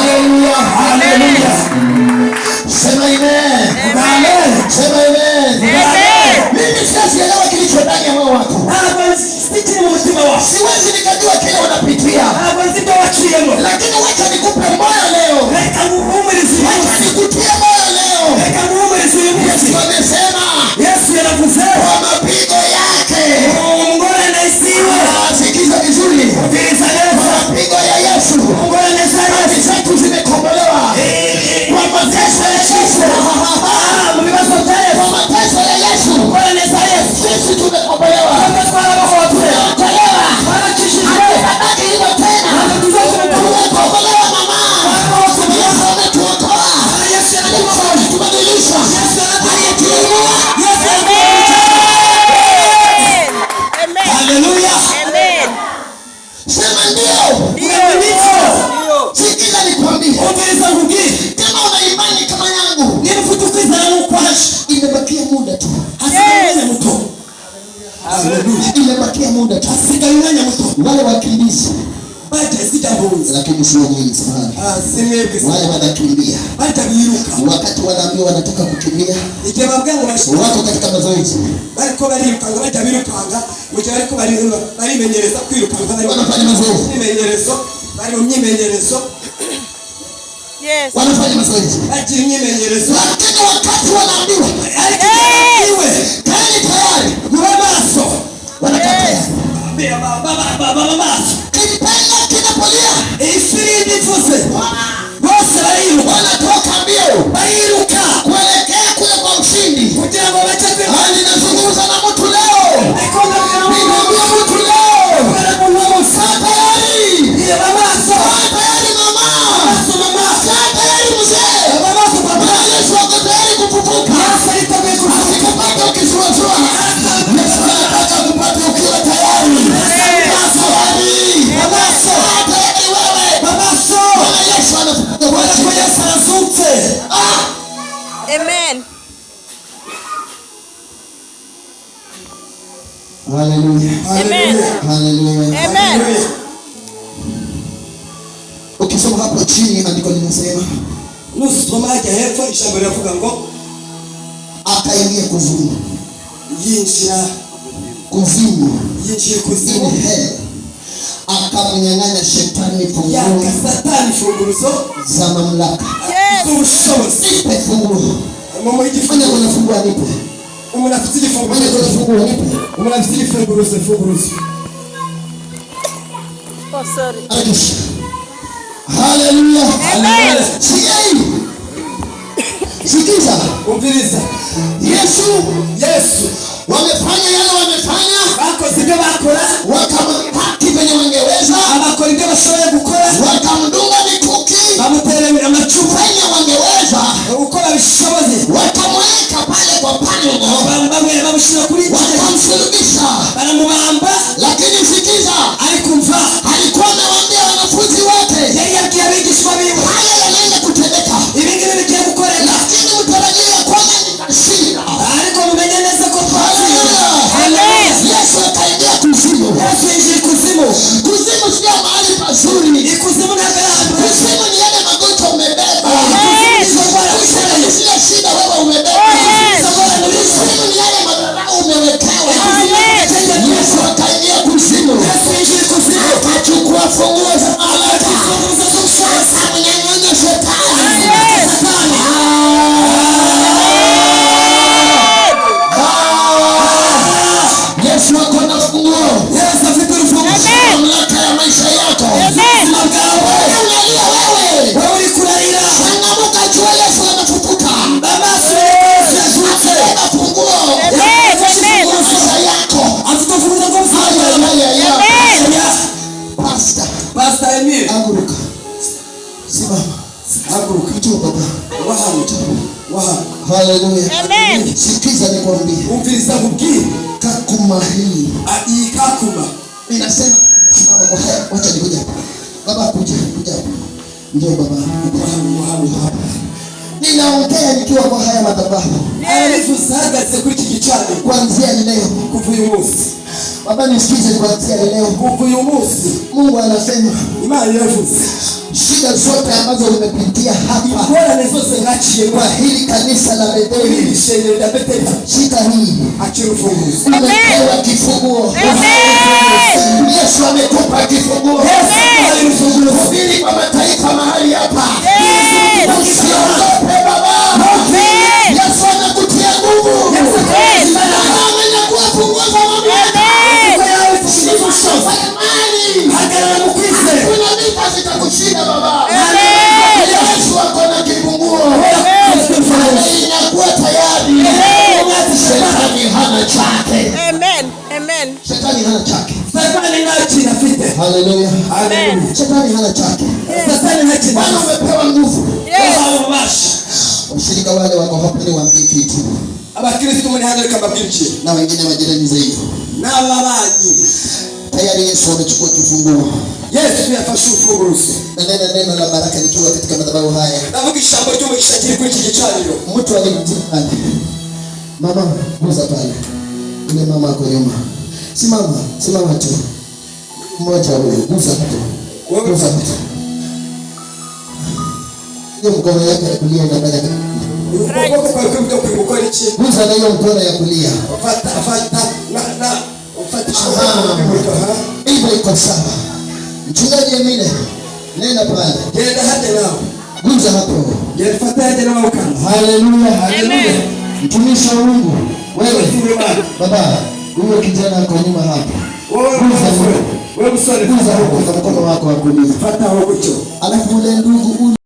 Haleluya. Haleluya. Sema amen. Amen. Sema amen. Amen. Mimi siwezi elewa kilicho ndani ya moyo wako. Ntabwo nzi ikiri mu mutima wawe. Siwezi nikajua kile unapitia. Ntabwo nzi ibyo waciyemo. Lakini wacha nikupe moyo leo. Reka nguhumurize uyu Wacha munsi. nikutie moyo leo. Reka nguhumurize uyu munsi. Yesu amesema Yesu yaravuze kwa mapigo yake. mu ngorane ziwe. Ah, sikiza vizuri. Umviriza neza. Kwa mapigo ya Yesu. Mu ngorane za Dhambi Yesu. zetu zimekombolewa. Kwa mateso ya Yesu. Ah, mu bibazo bya Kwa Yesu. mateso ya Yesu. Ngorane za Yesu. Sisi tumekombolewa. Twebwe twarabohotse. Tumeokolewa. Twarakijijwe. Hatutabaki hivyo tena. Ntabwo tuzongera. Tumekombolewa mama. Yesu ametuokoa. Yesu Yesu yaratubohoye. ametubadilisha. Yesu Alituinua. Yesu yaratubohoye. Amen. Haleluya. Amen. Sema ndio. Ndio. Sikiza nikwambie. Umviriza nkubwire. Kama una imani kama yangu, Niba ufite ukwizera nk'ukwaje, imebakia muda tu. hasigaye umwanya muto. Haleluya. Imebakia muda tu. Hasigaye umwanya muto. Wale wakimbizi, Bajya zijya bunze. lakini sio nyinyi, samahani. Ah, si mwebwe. Wale wanakimbia, Bajya biruka. wakati wanaambiwa wanataka kukimbia, Igihe babwira ngo bashike, wako katika mazoezi, bariko barirukanga, bajya birukanga, mu gihe bariko barimenyereza kwirukanga, bari wanafanya mazoezi, myimenyerezo, bari mu myimenyerezo, Yes. wanafanya mazoezi, bagira imyimenyerezo. lakini wakati wanaambiwa Ariko igihe babwiwe, kaeni tayari, mube maso, wanakaa tayari. baba maso. Kipenga kinapolia, Ifirimbi ivuze, bose bariruka, wanatoka mbio bariruka kuelekea kule kwa ushindi. Kugira ngo bajye kwiruka. Ah, ninazungumza na mtu leo, Ariko ndabwira umuntu, ninaambia mtu leo, ndabwira umuntu wose, kaa tayari, reba amaso, kaa tayari mama, amaso mama, kaa tayari mzee. reba amaso papa. Bwana Yesu ako tayari kufufuka. Yesu ariteguye kuzuka. Asikupate ukizuazua. Yesu anataka kupata ukiwa tayari. Kaa tayari. Amaso. Kaa tayari wewe. Amaso. Bwana Yesu anafufuka kwa Ubona ko ajili. Yesu arazutse. Ah! Amen. Haleluya. Amen. Haleluya. Amen. Ukisoma hapo chini andiko linasema Nusoma hajya hepfo ijambo riravuga ngo akaingia kuzimu. Yinjira Kuzimu. yinjiye In ikuzimu. hell. Akamnyang'anya shetani funguo Yaka Satani imfunguruzo za mamlaka. Yes. z'ubushobozi. Nipe funguo. Mu Mwenye igifunguzo. kuna funguo nipe. Umuntu afite Mwenye igifunguzo. kuna funguo nipe. Umuntu afite igifunguruzo, imfunguruzo. Oh, sorry. Harakisha. Haleluya. Amen. Sikia hii. Sikiza. Umviriza. Yesu Yesu wamefanya yale wamefanya, bakoze ibyo bakora, wakamhaki venye wangeweza, abakora ibyo bashoboye gukora, wakamdunga mikuki bamutera amacumu venye wangeweza, uko babishoboye, wakamweka pale kwa pango, bamwe bamushyira kuri iki, wakamsulubisha. Baramubamba. Lakini sikiza, Ariko umva, alikuwa amewaambia wanafunzi wake, yari yabwiye abigishwa biwe, haya yanaenda kutendeka, ibi ngibi bigiye gukoreka, lakini mtarajia ya kwamba nitashinda. Ariko mumenye neza ko twatsinda. Haleluya. Yesu akaingia kuzimu. Yesu yinjiye ikuzimu. Kuzimu sio mahali pazuri. Ikuzimu ntabwo ari ahantu heza. Kuzimu ni yale magonjwa umebeba. Yes. Izo ndwara Kuzimu ni wikoreye. zile shida wewe umebeba. Yes. Izo ngorane urizo. Kuzimu ni yale madharau umewekewa. Amen. Yesu akaingia kuzimu, Yesu yinjiye ikuzimu, akachukua funguo za mamlaka, imfunguruzo z'ubushobozi, akamnyang'anya shetani. Yes. Satani. Ah! Yesu ako na funguo Yesu afite urufunguzo Amen. mamlaka ya maisha yako. Amen. ubuzima bwawe. Wewe unalia wewe, Wowe uri kurarira, changamuka, jua Yesu amefufuka. amaso Yesu yazutse. Amebeba funguo Amen. Amen. maisha yako. Afite urufunguzo rw'ubuzima bwawe. Ay, ay, ay, ay. Amen. Ya, Pastor, Pastor Emile, anguruka, simama, haguruka. Njoo baba. Wahano wahano. Haleluya. Amen. Sikiza nikwambie, Umviriza nkubwire. Kakuma hii Ah, iyi Kakuma inasema simama kwa haya, wacha nikuje hapa. Baba kuja, kuja hapa. Njoo baba. Wahano wahano. Ninaongea nikiwa kwa haya madhabahu Arabivuze ahagaze kuri iki gicaniro. Kuanzia leo. Kuva uyu munsi. Baba nisikize, kuanzia leo. Kuva uyu munsi. Mungu anasema Imana iravuze, Shida zote ambazo umepitia hapa Ingorane zose mwaciyemo kwa hili kanisa la muri Betheli, iri shengero rya Beteli, shika hii. Akira urufunguzo. Umepewa kifunguo. Amen. Yesu amekupa kifunguo. Yesu urufunguzo. Hubiri kwa mataifa mahali hapa. Yes. Usiogope baba. Amen. Yesu anakutia nguvu. Yes. Amenyakua funguo za mamlaka. Amen. Simama imani. Hagarara mu kwizera. Kuna vita zitakushinda baba. Amen. Yesu ako na kifunguo. Inakuwa tayari. Shetani hana chake. Amen. Amen. Shetani hana chake. Satani nta kintu afite. Haleluya. Haleluya. Shetani hana chake. Satani nta kintu Bwana afite. umepewa nguvu. Yes. Wahawe ububasha. Washirika wale wako hapa niwaambie kitu, Abakristo muri hano, reka mbabwire ikintu. Na wengine majirani zenu. N'ababanyi. Tayari Yesu amechukua kifunguo. Yesu yafashe urufunguzo. Na nena neno la baraka nikiwa katika madhabahu haya. Ndavuga ijambo ry'umugisha kiri kuri iki gicaniro. Mtu alimtia pale. Mama, guza pale. Yule mama ako nyuma. Simama, simama tu. Mmoja huyo, guza hapo. Guza hapo. Hiyo mkono yake ya kulia inafanya kazi. Ukuboko kwawe kw'iburyo kuri gukora iki? Guza na hiyo mkono ya kulia. Fata, fata na ufatisha ukuboko kw'iburyo ha. Hivyo iko sawa. Mchungaji Emile, nenda pale. Genda hajya nawe. Guza hapo. Genda ufate hajya n'amaboko hano. Haleluya. Amen. Mtumishi wa Mungu, wewe Wewe baba, huyo kijana ako nyuma hapo. Wowe musore, wewe musore, Guza huko kwa mkono wako wa kulia. fata aho gutyo. Alafu ule ndugu ule